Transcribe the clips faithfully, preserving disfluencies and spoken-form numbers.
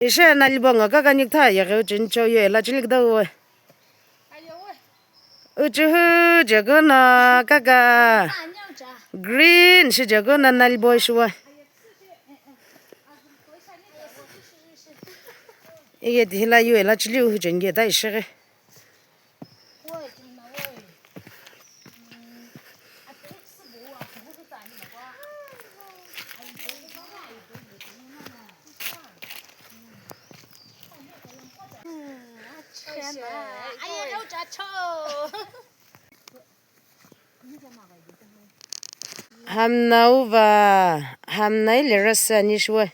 Ishi nalibo ngo kaka nikitha yeghi ucheni cho ye la chili kida uwe. Uchuhu jeguna kaka. Green shi jeguna nalibo ishiwa. Ige dihila yue la chili uhu jenge da ishighi. Hamna uva, hamna ile rasa nishwe.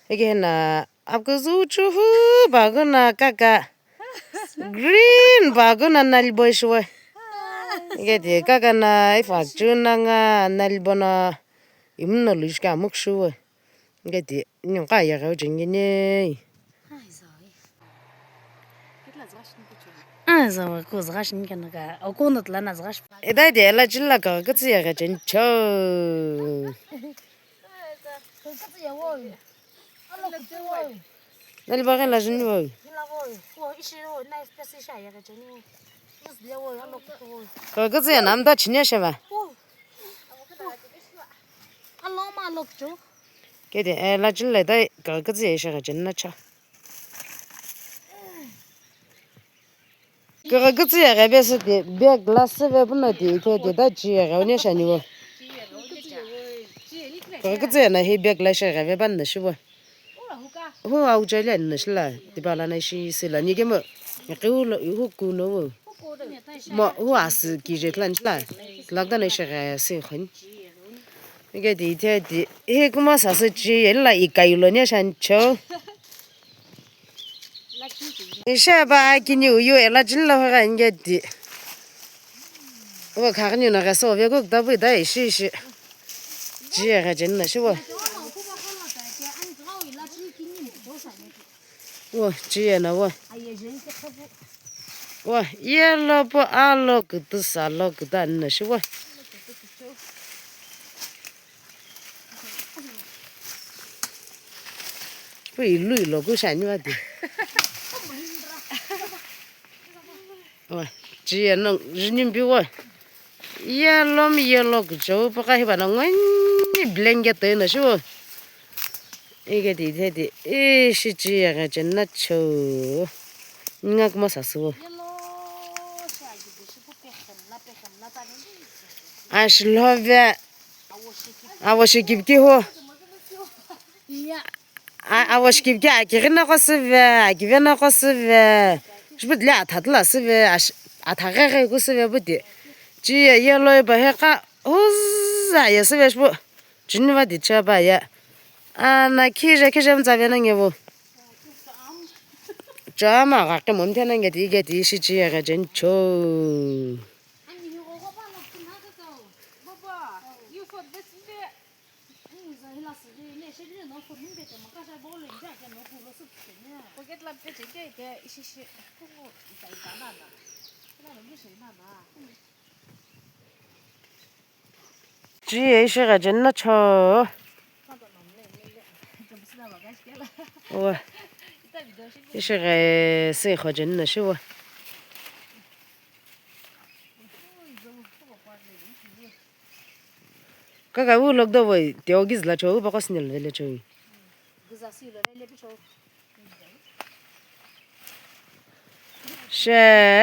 Ege na apkuzu chuhu baguna kaka. Green baguna nalibo ishiwe. Ege di kaka na ifa chuna nga nalibo na imno luishka mukshuwe. Ege di nyungka yaghe ujengene. Ai, zawa, ko zghashi nikana ka, o kono tlana zghashi. Edai de la chilla ka, ka tsi yaghe chen cho. Nalibo ghi la juni wo. Ka, ka tsi ya namda chinya sheva. Kede, eh, la chilla dai, ka, ka tsi ya sheva chen na cha. Kigha kütsü yeghi pesü ti bag la süve puno ti ithe ti ta chi yeghi unie shani wo. Kigha kütsü yena hi bag la sheghi ve pan na shiwo. Hu au chali ani na shila tipa la na ishi sila ni kemo. Yaqi hu lo hu ku no wo. Mo hu asü ki je tlan shila. Lak da na sheghi si khon. Ike ti ithe ti hi kuma sa sü chi yela ikayu lo nie shan cho. Isheba kini uyu ela chini lo gha ingeti. Wo khagni na gha so ve ko ta bu da ishi ishi. Ji ya gha jen na shi wo. Wo ji ya na wo. Wo yellow po alo kutu salo kutu ani na shi wo. Pu ilu ilo ku shani wa de. Wa, ji ya no, ji nimbi wa. Yellow mi yellow ku jo pa ka hi ba na ngoni blanket na shi wo. Ike di the di, e shi ji ya ga jen na cho. Nga kuma sa su wo. Ashi love. Awo shikipiki ho. A, awo shikipiki akighi na ko süve, akive na ko süve. Shibut le atha tla süve, ash-, atha ghe ghe ku süve buti. Ji ye yellow ba he ka, huza ye süve shibu. Jini va di cha ba ya. Ana khije khije mtsa ve na nge vo. Cha ma ga ke mon the na nge di ge di shi ji ye ga jen cho. Ji ye ishi gha jen na cho. Wa. Ishi gha si kho jen na shi wa. Kaka u lok do voi, te ogiz la cho, u bako snel vele cho. She,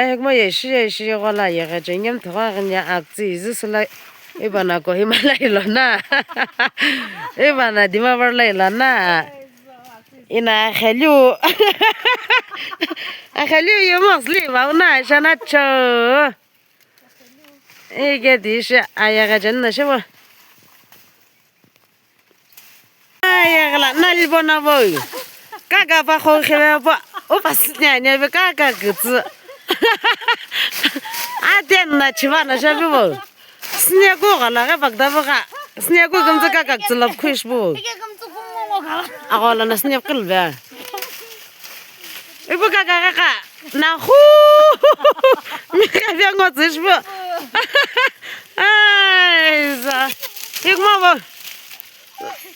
hekma ye shi ye shi ghola ye gha chengem thoga ghin ya aktsi izu sula iba na Kohima lai lo na. Iba na Dimapur lai lo na. Ina akheliu. Akheliu ye mos li ba una shana cho. Ike di shi aya gha jen na shi wa. Aya ghala nalibo na voi. Kaka pa kho khebe pa. O pa snya nya be kaka gitsi. Aden na chiva na shabi vo. Snya ko ghala ga bagda ba ga. Snya ko gamza kaka gitsi lab khush bo. Agola na snya kil be. Ibu kaka kaka. Na hu. Mi ka bia ngo tsi shibo. Ai za. Ikuma bo.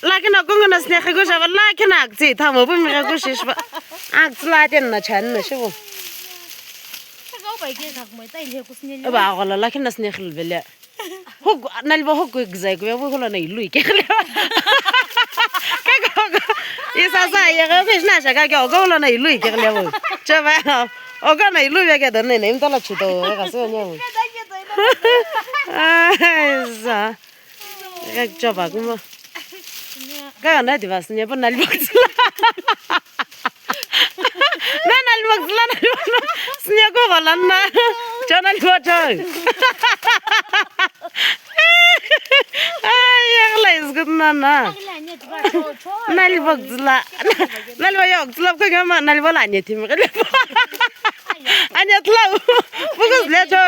Lakhi no kungu no sine khaku shava, lakhi no aktsi thamo bu mi khaku shishva. Aktsi la ten na chan na shivu. Aba agola lakhi no sine khil vele. Huk, naliva huk gzai kuya vu hula na ilui ke khile. Kaka, isa sa ya ga ke shna sha ka ke ogo hula na ilui ke khile vu. Chava, ogo na ilui ya ke da ne ne imtala chito, ka se ne vu. Ai, sa. Ka chava kuma. Ka na di vas ne pa naliva. Na naliva, na naliva. Sine ko golan na. Cho naliva cho. Ai, ya la is good na na. Naliva zla. Naliva yo zla ko gama naliva la ne timi. Anya tlau. Bugus le cho.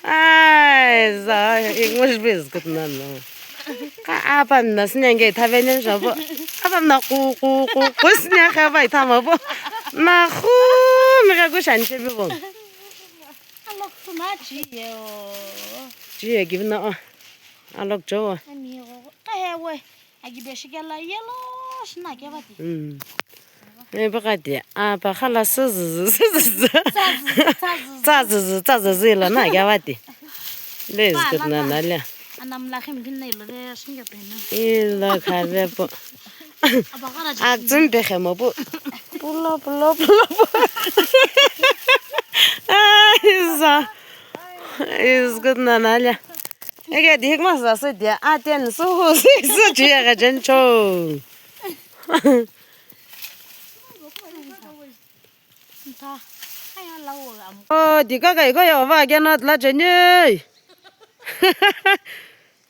Ai, za, ik mos bis good na na. Ka apa na sine nge thabe ne shabo. Apa na ku, ku, ku, ku sine kha bai thama bo. Na khu mi ka ku shan che bi bo. Alok tu na chi ye o. Chi ye give na o. Alok jo. Ami o. Ka he we. Agi be shi ke la yellow shi na ke ba ti. Mm. E, pakati, a, pa khala süzüzü, süzüzü. Tsazüzü, tsazüzü. Tsazüzü, tsazüzü ila na kya vati. Lezi kutna na lya. Anamla khim din na ilo de shinga pena. Ila khabe po. Aba gara. Akzun pe khemo po. Pulo, pulo, pulo, pulo. Ai, sa. Is kutna na lya. Ege di hikma sa se dia. A ten su hu si su chi ya ga jen cho. Oh, di ka kai ko yo va ke na la cheni.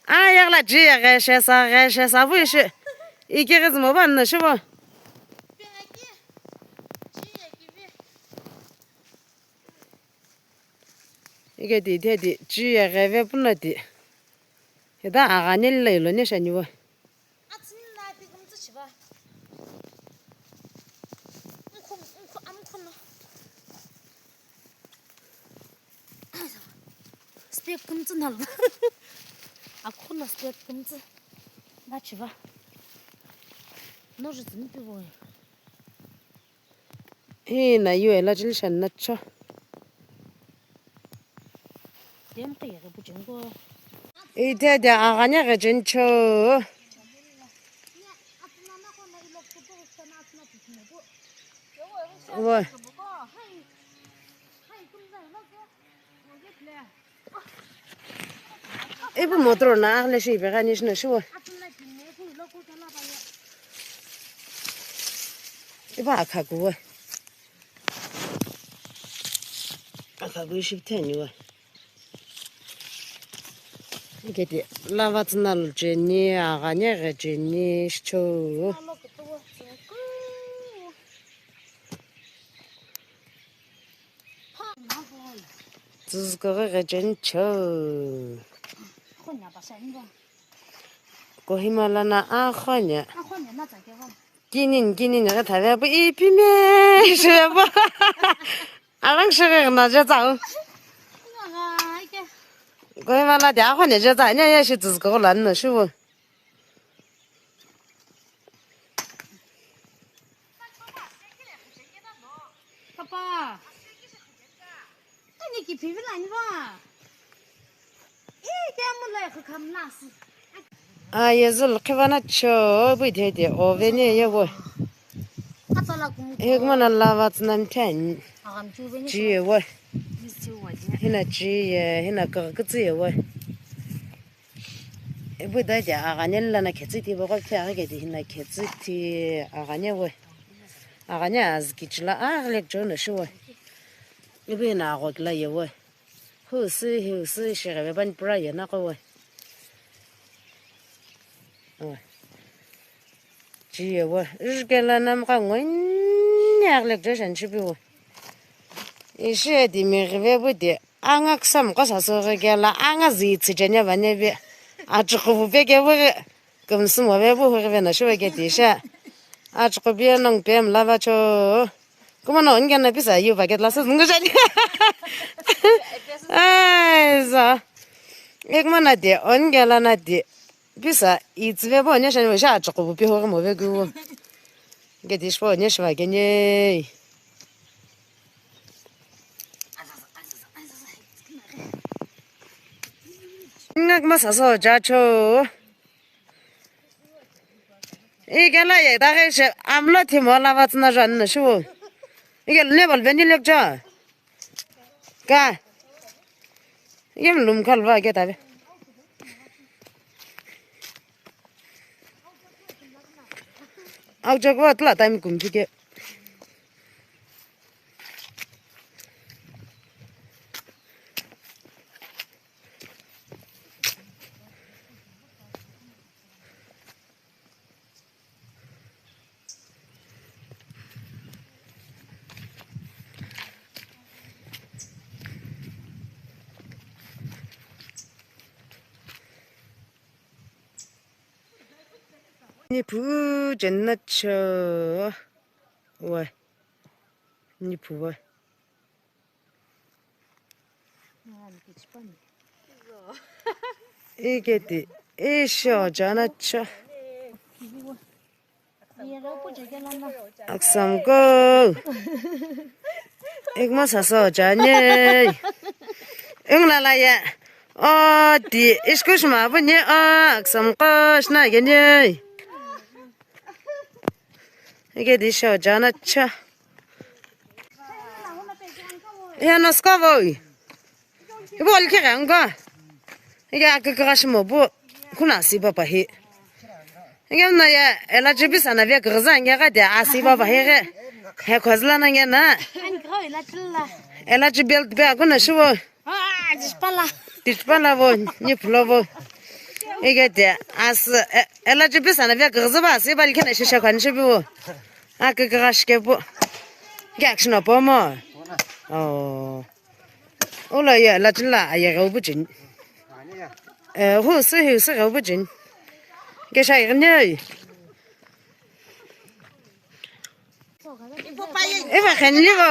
Ah, ya la ji ya ga she sa, ga she sa bu shi. Iki ke mo ban na shi bo. Ike di, di, di, ji ya ga ve pu na di. Ida a ga ne le lo ne sha ni wo. Atsini na ti kumtsu chiba. Mkhun, mkhun, amkhun. Step kumtsu nalo. Akhun na step kumtsu. Ba chiba. No je tsini pi boy. Hi na yu ela chili shan na cho. Dem ka yere bu chengo. Ite de agane ge chencho. Wa. Ibu motor na agle shi be gani shina shiwa. Ibu akhaku wa. Akhaku ishi theni wa. Iketi lava tsina lu cheni, aghani aghi cheni, shichou. Tsüzüküghü ghecheni chou. Kohima lana akhonye. Kinin, kinin ghi thave pu ipi me shive pu. Arang shighi na je tsau. Kohima la de akhonye je tsau, nya ye shi tsüzüküghü lana shivu. Papa. Ani ki pivi lani va. Ih, kemu lai khamlas. A, yezul khivana cho, bu de de, o veni ye vo. Apala kum. Ek mana lava tsnam ten. Agam chu veni. Ji ye vo. Hina ji ye, hina ka ka ji ye vo. Ibu da ja aghani lana khetsü ti boko phi aghi kedi hina khetsü ti aghani we. Aghani azki chila aghle jono shiwe. Ibu na agho kila ye we. Hu si, hu si, shighe bani pura ye na ko we. We. Ji ye we, jukela namgha ngoni aghle jeshan chibi we. Ishi edi mighive bu de, anga kusam kosa soghe kela, anga zi tsijenya vane be. Achukhu bu peke bu ghe, kumsum ve bu hughe ve na shiwe ke tisha. Achukhu bi nong pem lava cho. Kuma no onge na pisa yu paket la sas ngu jani. Ai, za. Ek mana de, onge la na de. Pisa itsüve vo nesha ni sha chokhupu pi hoghi move ku. Gedish vo nesha va kenye. Ngak masa so jacho. Igala ye daghe she amlo thimo la vatsna jan na shu. Igel ne bal beni lekja. Ka. Yem lum kal va ke tabe. Au jagwa tla time kum ke. Nipu jenna cho. Wai. Nipu wai. Iketi isho jana cha. Aksam ko. Ikma saso janye. Inglala ya. O ti iskush ma bu nye o aksam ko shna genye. Iketi isho jana cha. Ya no skavoi. Ibo olkhe ghengu. Ige akikigha shimo bu. Kuna si papa hi. Ige na ya ela chibi sana via kighiza nge gha de asi papa hi ghe. He khozla na nge na. Ela chibi el be akuna shivo. Tishpala vo, nipu lo vo. Ige de as ela chibi sana via kighiza ba asi ba likhe na shisha khan shibi vo. Akikigha shike bu. Ge akshino pomo. Oh. Ola ye la chila aye gau bujin. Eh, hu si hi si gau bujin. Ke shai gni. Eva khen li go.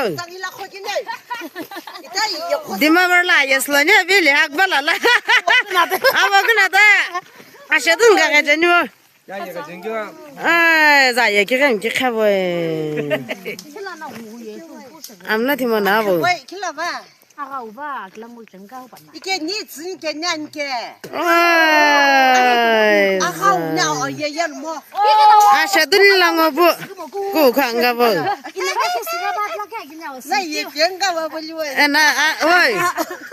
Dima bar la yes lo ne bili hak bala la. Ava kuna ta. Ashe dun ga ga jeni wo. Ai, za ye ki gem ki kha bo. Amna thimo na bo. Wai, kila ba. Aga uba, kila mo changa uba na. Ike ni tsin ke nyan ke. Ai. Aga u na o ye ye mo. Ashe dun la ngo bu. Ku khanga bo. Ina ka si ga ba la ka gina o. Na ye ke nga ba bo li wai. Ena, a, oi.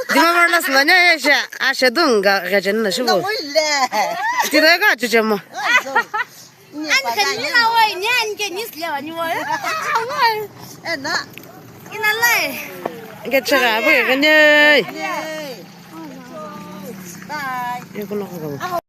Dima bar la slo ne ye sha. Ashe dun ga ga jen na shu bo. Wai le. Ti da ga chu che mo. Ai, zo. An kan ni na wai, ni an ke ni sle wa ni wai. Wai. Eh, na. Ina lai. Ke chira bu ke ne. Bye. Ye ko lo ko.